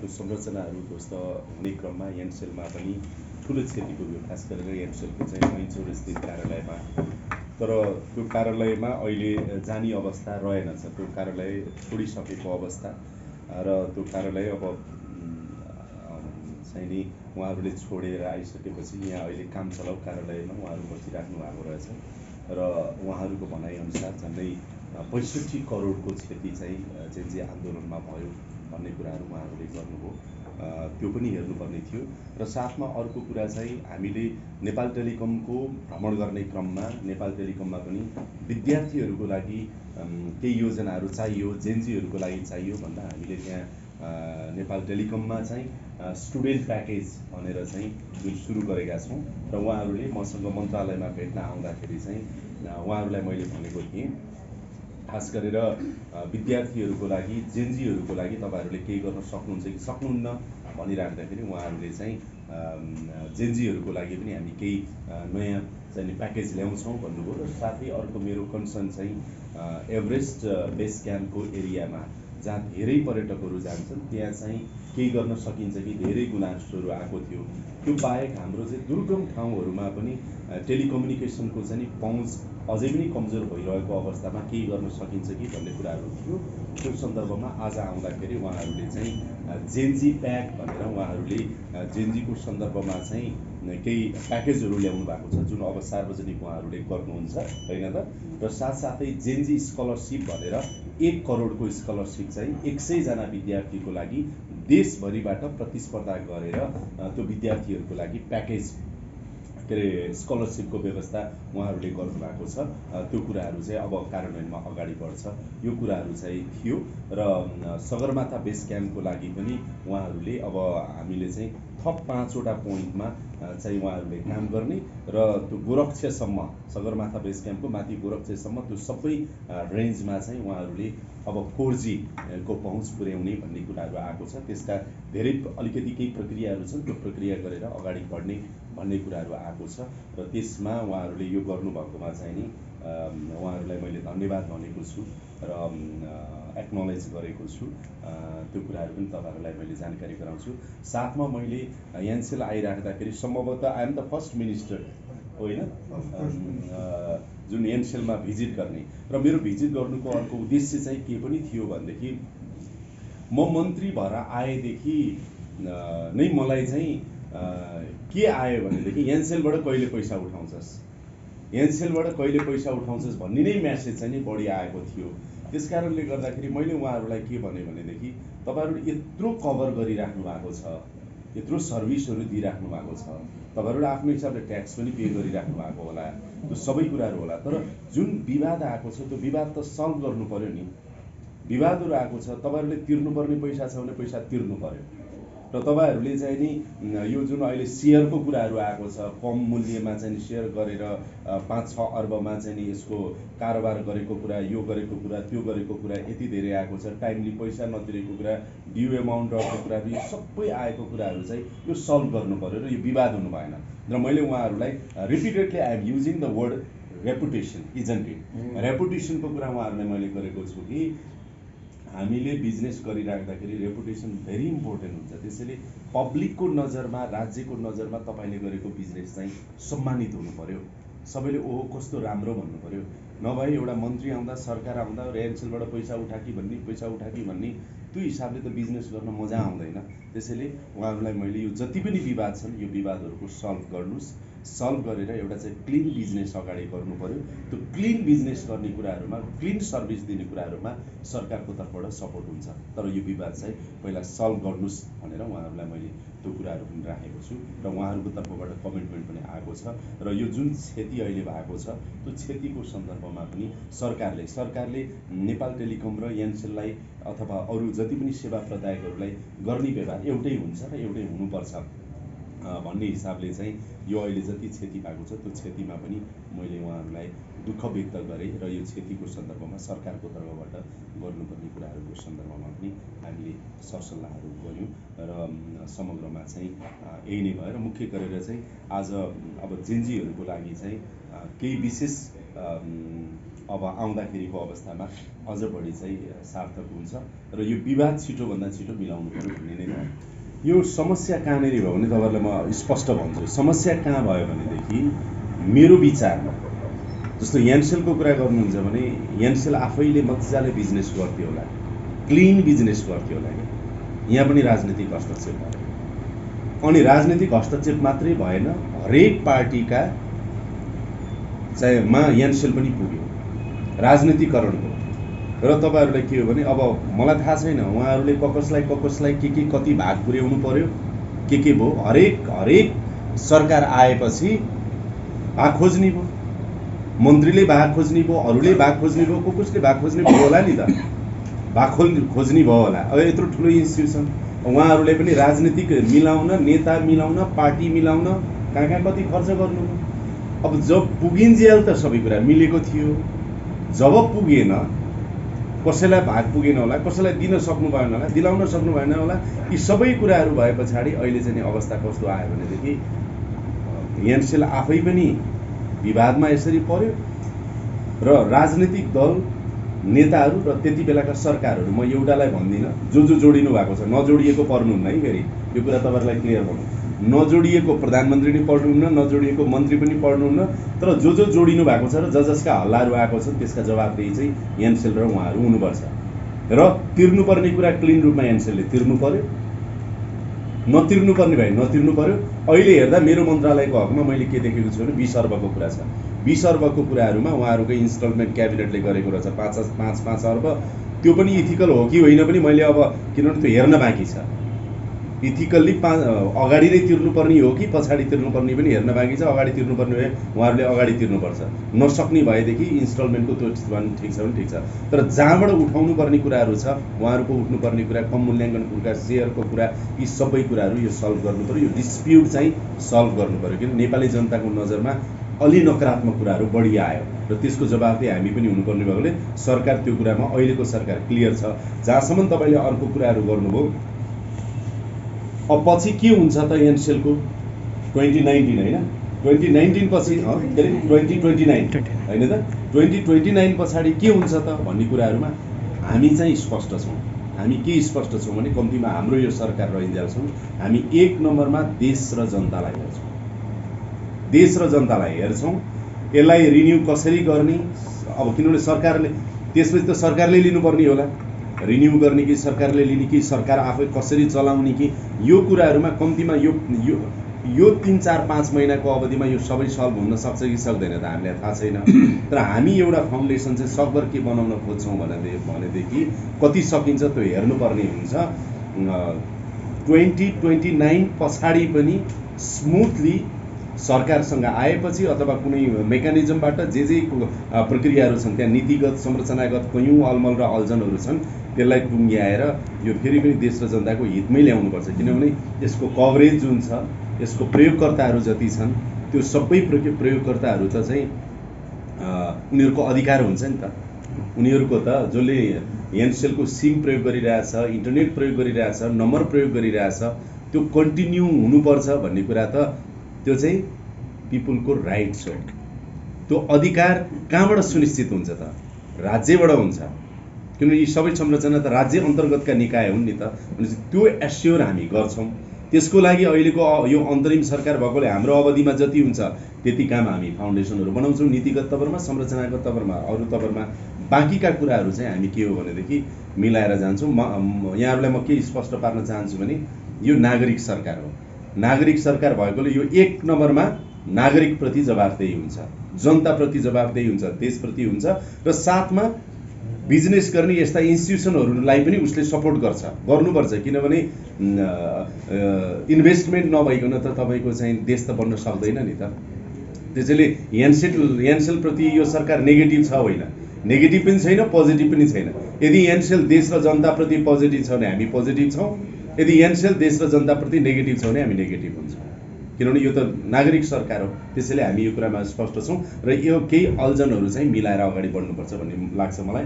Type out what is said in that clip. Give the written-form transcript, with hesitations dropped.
त्यो संरचनाहरू ध्वस्त हुने क्रममा एनसेलमा पनि ठुलो क्षति पुग्यो, खास गरेर एनसेलको चाहिँ मैनचौर स्थित कार्यालयमा। तर त्यो कार्यालयमा अहिले जाने अवस्था रहेनछ, त्यो कार्यालय छोडिसकेको अवस्था र त्यो कार्यालय अब चाहिँ नि उहाँहरूले छोडेर आइसकेपछि यहाँ अहिले काम चलाउ कार्यालयमा उहाँहरू बसिराख्नु भएको रहेछ र उहाँहरूको भनाइअनुसार झन्डै 65 करोडको क्षति चाहिँ जेन्जी आन्दोलनमा भयो भन्ने कुराहरू उहाँहरूले गर्नुभयो। त्यो पनि हेर्नुपर्ने थियो र साथमा अर्को कुरा चाहिँ हामीले नेपाल टेलिकमको भ्रमण गर्ने क्रममा नेपाल टेलिकममा पनि विद्यार्थीहरूको लागि केही योजनाहरू चाहियो, जेन्जीहरूको लागि चाहियो भन्दा हामीले त्यहाँ नेपाल टेलिकममा चाहिँ स्टुडेन्ट प्याकेज भनेर चाहिँ जुन सुरु गरेका छौँ र उहाँहरूले मसँग मन्त्रालयमा भेट्न आउँदाखेरि चाहिँ उहाँहरूलाई मैले भनेको थिएँ खास गरेर विद्यार्थीहरूको लागि जेन्जीहरूको लागि तपाईँहरूले केही गर्न सक्नुहुन्छ कि सक्नुहुन्न भनिराख्दाखेरि उहाँहरूले चाहिँ जेन्जीहरूको लागि पनि हामी केही नयाँ चाहिँ प्याकेज ल्याउँछौँ भन्नुभयो र साथै अर्को मेरो कन्सर्न चाहिँ एभरेस्ट बेस क्याम्पको एरियामा जहाँ धेरै पर्यटकहरू जान्छन् त्यहाँ चाहिँ केही गर्न सकिन्छ कि धेरै गुनासोहरू आएको थियो। त्यो बाहेक हाम्रो चाहिँ दुर्गम ठाउँहरूमा पनि टेलिकम्युनिकेसनको चाहिँ पहुँच अझै पनि कमजोर भइरहेको अवस्थामा केही गर्न सकिन्छ कि भन्ने कुराहरू थियो। त्यो सन्दर्भमा आज आउँदाखेरि उहाँहरूले चाहिँ जेन्जी प्याक भनेर उहाँहरूले जेन्जीको सन्दर्भमा चाहिँ केही प्याकेजहरू ल्याउनु भएको छ जुन अब सार्वजनिक उहाँहरूले गर्नुहुन्छ होइन त। र साथसाथै जेन्जी स्कलरसिप भनेर 1 करोडको स्कलरसिप चाहिँ 100 जना विद्यार्थीको लागि देशभरिबाट प्रतिस्पर्धा गरेर त्यो विद्यार्थीहरूको लागि प्याकेज के अरे स्कलरसिपको व्यवस्था उहाँहरूले गर्नुभएको छ। त्यो कुराहरू चाहिँ अब कार्यान्वयनमा अगाडि बढ्छ यो कुराहरू चाहिँ थियो र सगरमाथा बेस क्याम्पको लागि पनि उहाँहरूले अब हामीले चाहिँ थप 5वटा पोइन्टमा चाहिँ उहाँहरूले काम गर्ने र त्यो गोरक्षसम्म सगरमाथा बेस क्याम्पको माथि गोरक्षसम्म त्यो सबै रेन्जमा चाहिँ उहाँहरूले अब 4G को पहुँच पुर्याउने भन्ने कुराहरू आएको छ। त्यसका धेरै अलिकति केही प्रक्रियाहरू छन्, त्यो प्रक्रिया गरेर अगाडि बढ्ने भन्ने कुराहरू आएको छ र त्यसमा उहाँहरूले यो गर्नुभएकोमा चाहिँ नि उहाँहरूलाई मैले धन्यवाद भनेको छु र एक्नोलेज गरेको छु। त्यो कुराहरू पनि तपाईँहरूलाई मैले जानकारी गराउँछु। साथमा मैले एनसेल आइराख्दाखेरि सम्भवतः I am the first minister होइन जुन एनसेलमा भिजिट गर्ने र मेरो भिजिट गर्नुको अर्को उद्देश्य चाहिँ के पनि थियो भनेदेखि म मन्त्री भएर आएदेखि नै मलाई चाहिँ के आयो भनेदेखि एनसेलबाट कहिले पैसा उठाउँछस्, एनसेलबाट कहिले पैसा उठाउँछस् भन्ने नै म्यासेज चाहिँ नि बढी आएको थियो। त्यस कारणले गर्दाखेरि मैले उहाँहरूलाई के भने भनेदेखि तपाईँहरू यत्रो कभर गरिराख्नु भएको छ, यत्रो सर्भिसहरू दिइराख्नु भएको छ, तपाईँहरूले आफ्नो हिसाबले ट्याक्स पनि पे गरिराख्नु भएको होला, त्यो सबै कुराहरू होला, तर जुन विवाद आएको छ त्यो विवाद त सल्भ गर्नु पर्यो नि। विवादहरू आएको छ, तपाईँहरूले तिर्नुपर्ने पैसा छ भने पैसा तिर्नु पर्यो र तपाईँहरूले चाहिँ नि यो जुन अहिले सेयरको कुराहरू आएको छ, कम मूल्यमा चाहिँ सेयर गरेर 5-6 अर्बमा चाहिँ नि यसको कारोबार गरेको कुरा, यो गरेको कुरा, त्यो गरेको कुरा यति धेरै आएको छ, टाइमली पैसा नतिरेको कुरा, ड्यू एमाउन्ट रहेको कुरा, यो सबै आएको कुराहरू चाहिँ यो सल्भ गर्नु पर्यो र यो विवाद हुनु भएन। र मैले उहाँहरूलाई repeatedly I am using the word reputation, isn't it, रेपुटेसनको कुरा उहाँहरूलाई मैले गरेको छु कि हामीले बिजनेस गरिराख्दाखेरि रेपुटेसन भेरी इम्पोर्टेन्ट हुन्छ। त्यसैले पब्लिकको नजरमा, राज्यको नजरमा तपाईँले गरेको बिजनेस चाहिँ सम्मानित हुनु पर्यो, सबैले ओहो कस्तो राम्रो भन्नु पर्यो। नभए एउटा मन्त्री आउँदा, सरकार आउँदा एनसेलबाट पैसा उठा कि भन्ने त्यो हिसाबले त बिजनेस गर्न मजा आउँदैन। त्यसैले उहाँहरूलाई मैले यो जति पनि विवाद छन् यो विवादहरूको सल्भ गर्नुहोस्, सल्भ गरेर एउटा चाहिँ क्लिन बिजनेस अगाडि गर्नु पर्यो। त्यो क्लिन बिजनेस गर्ने कुराहरूमा, क्लिन सर्भिस दिने कुराहरूमा सरकारको तर्फबाट सपोर्ट हुन्छ, तर यो विवाद चाहिँ पहिला सल्भ गर्नुहोस् भनेर उहाँहरूलाई मैले त्यो कुराहरू पनि राखेको छु र उहाँहरूको तर्फबाट कमिटमेन्ट पनि आएको छ। र यो जुन क्षति अहिले भएको छ त्यो क्षतिको सन्दर्भमा पनि सरकारले नेपाल टेलिकम र एनसेललाई अथवा अरू जति पनि सेवा प्रदायकहरूलाई गर्ने व्यवहार एउटै हुन्छ र एउटै हुनुपर्छ भन्ने हिसाबले चाहिँ यो अहिले जति क्षति भएको छ त्यो क्षतिमा पनि मैले उहाँहरूलाई दुःख व्यक्त गरेँ र यो क्षतिको सन्दर्भमा सरकारको तर्फबाट गर्नुपर्ने कुराहरूको सन्दर्भमा पनि हामीले सरसल्लाहहरू गऱ्यौँ र समग्रमा चाहिँ यही नै भयो। र मुख्य गरेर चाहिँ आज अब जेन्जीहरूको लागि चाहिँ केही विशेष अब आउँदाखेरिको अवस्थामा अझ बढी चाहिँ सार्थक हुन्छ र यो विवाद छिटोभन्दा छिटो मिलाउनु पर्यो भन्ने नै यो समस्या कहाँनिर भयो भने तपाईँहरूलाई म स्पष्ट भन्छु। समस्या कहाँ भयो भनेदेखि मेरो विचारमा जस्तो एनसेलको कुरा गर्नुहुन्छ भने एनसेल आफैले मजाले बिजनेस गर्थ्यो होला, क्लिन बिजनेस गर्थ्यो होला। यहाँ पनि राजनीतिक हस्तक्षेप भयो। अनि राजनीतिक हस्तक्षेप मात्रै भएन, हरेक पार्टीका चाहे एनसेल पनि पुग्यो राजनीतिकरणको। र तपाईँहरूलाई के हो भने अब मलाई थाहा छैन उहाँहरूले कसलाई के कति भाग पुर्याउनु पर्यो, के भयो। हरेक सरकार आएपछि भाग खोज्ने भयो, मन्त्रीले भाग खोज्ने भयो, अरूले भाग खोज्ने भयो, कसले भाग खोज्ने भयो होला नि त, भाग खोज्ने भयो होला। अब यत्रो ठुलो इन्स्टिट्युसन उहाँहरूले पनि राजनीतिक मिलाउन, नेता मिलाउन, पार्टी मिलाउन कहाँ कति खर्च गर्नु। अब जब पुगिन्जेल त सबै कुरा मिलेको थियो, जब पुगेन कसैलाई भाग पुगेन होला, कसैलाई दिन सक्नु भएन होला, दिलाउन सक्नु भएन होला। यी सबै कुराहरू भए पछाडि अहिले चाहिँ अवस्था कस्तो आयो भनेदेखि एनसेल आफै पनि विवादमा यसरी पर्यो र राजनीतिक दल, नेताहरू र त्यति बेलाका सरकारहरू, म एउटालाई भन्दिनँ, जो जोडिनु भएको छ, नजोडिएको पर्नुहुन्न है। फेरि यो कुरा तपाईँहरूलाई क्लियर गर्नु, नजोडिएको प्रधानमन्त्री पनि पढ्नुहुन्न, नजोडिएको मन्त्री पनि पढ्नुहुन्न, तर जो जोडिनु भएको छ र जसका हल्लाहरू आएको छ त्यसका जवाबदेही चाहिँ एनसेल र उहाँहरू हुनुपर्छ र तिर्नुपर्ने कुरा क्लिन रूपमा एनसेलले तिर्नु पर्यो, नतिर्नुपर्ने भए नतिर्नु पर्यो। अहिले हेर्दा मेरो मन्त्रालयको हकमा मैले के देखेको छु भने 20 अर्बको कुरा छ। 20 अर्बको कुराहरूमा उहाँहरूकै इन्स्टलमेन्ट क्याबिनेटले गरेको रहेछ 5 अर्ब। त्यो पनि इथिकल हो कि होइन पनि मैले अब किनभने त्यो हेर्न बाँकी छ। इथिकल्ली अगाडि नै तिर्नुपर्ने हो कि पछाडि तिर्नुपर्ने पनि हेर्न बाँकी छ। अगाडि तिर्नुपर्ने भए उहाँहरूले अगाडि तिर्नुपर्छ, नसक्ने भएदेखि इन्स्टलमेन्टको त्यो ठिक छ भने ठिक छ। तर जहाँबाट उठाउनु पर्ने कुराहरू छ, उहाँहरूको उठ्नुपर्ने कुरा, कम मूल्याङ्कनको कुरा, सेयरको कुरा, यी सबै कुराहरू यो सल्भ गर्नु पऱ्यो। यो डिस्प्युट चाहिँ सल्भ गर्नु पऱ्यो। किन नेपाली जनताको नजरमा अलि नकारात्मक कुराहरू बढी आयो र त्यसको जवाफदेही हामी पनि हुनुपर्ने भएकोले सरकार त्यो कुरामा, अहिलेको सरकार क्लियर छ। जहाँसम्म तपाईँले अर्को कुराहरू गर्नुभयो, अब पछि के हुन्छ त एनसेलको 2019 होइन, 2019 पछि के अरे 2029 होइन त, 2029 पछाडि के हुन्छ त भन्ने कुराहरूमा हामी चाहिँ स्पष्ट छौँ। हामी के स्पष्ट छौँ भने कम्तीमा हाम्रो यो सरकार रहिन्जेलसम्म हामी 1 नम्बरमा देश र जनतालाई हेर्छौँ, देश र जनतालाई हेर्छौँ। यसलाई रिन्यू कसरी गर्ने, अब किनभने सरकारले, त्यसपछि त सरकारले लिनुपर्ने होला, रिन्यू गर्ने कि सरकारले लिने कि सरकार आफै कसरी चलाउने कि, यो कुराहरूमा कम्तीमा यो 3-4-5 महिनाको अवधिमा यो सबै सल्भ हुन सक्छ कि सक्दैन त हामीलाई थाहा छैन। तर हामी एउटा फाउन्डेसन चाहिँ सकभर के बनाउन खोज्छौँ भनेदेखि कति सकिन्छ त्यो हेर्नुपर्ने हुन्छ। 2029 पछाडि पनि स्मुथली सरकारसँग आएपछि अथवा कुनै मेकानिजमबाट जे प्रक्रियाहरू छन्, त्यहाँ नीतिगत, संरचनागत कयौँ अलमल र अल्झनहरू छन्, त्यसलाई टुङ्ग्याएर यो फेरि पनि देश र जनताको हितमै ल्याउनुपर्छ। किनभने यसको कभरेज जुन छ, यसको प्रयोगकर्ताहरू जति छन्, त्यो सबै प्रयोगकर्ताहरू त चाहिँ उनीहरूको अधिकार हुन्छ नि त। उनीहरूको त जसले एनसेलको सिम प्रयोग गरिरहेछ, इन्टरनेट प्रयोग गरिरहेछ, नम्बर प्रयोग गरिरहेछ, त्यो कन्टिन्यू हुनुपर्छ भन्ने कुरा त त्यो चाहिँ पिपुलको राइट हो। त्यो अधिकार कहाँबाट सुनिश्चित हुन्छ त? राज्यबाट हुन्छ। किनभने यी सबै संरचना त राज्य अन्तर्गतका निकाय हुन् नि त। भनेपछि त्यो एस्योर हामी गर्छौँ। त्यसको लागि अहिलेको यो अन्तरिम सरकार भएकोले हाम्रो अवधिमा जति हुन्छ त्यति काम हामी फाउन्डेसनहरू बनाउँछौँ, नीतिगत तवरमा, संरचनागत तवरमा, अरू तवरमा। बाँकीका कुराहरू चाहिँ हामी के हो भनेदेखि मिलाएर जान्छौँ। यहाँहरूलाई म के स्पष्ट पार्न चाहन्छु भने यो नागरिक सरकार हो। नागरिक सरकार भएकोले यो 1 नम्बरमा नागरिकप्रति जवाफदेही हुन्छ, जनताप्रति जवाफदेही हुन्छ, देशप्रति हुन्छ र साथमा बिजनेस गर्ने यस्ता इन्स्टिट्युसनहरूलाई पनि उसले सपोर्ट गर्नुपर्छ। किनभने इन्भेस्टमेन्ट नभइकन त तपाईँको चाहिँ देश त बन्न सक्दैन नि त। त्यसैले एनसेल प्रति यो सरकार नेगेटिभ छ होइन, नेगेटिभ पनि छैन, पोजिटिभ पनि छैन। यदि एनसेल देश र जनताप्रति पोजिटिभ छ भने हामी पोजिटिभ छौँ, यदि एनसेल देश र जनताप्रति नेगेटिभ छ भने हामी नेगेटिभ हुन्छौँ। किनभने यो त नागरिक सरकार हो। त्यसैले हामी यो कुरामा स्पष्ट छौँ र यो केही अल्झनहरू चाहिँ मिलाएर अगाडि बढ्नुपर्छ भन्ने लाग्छ मलाई।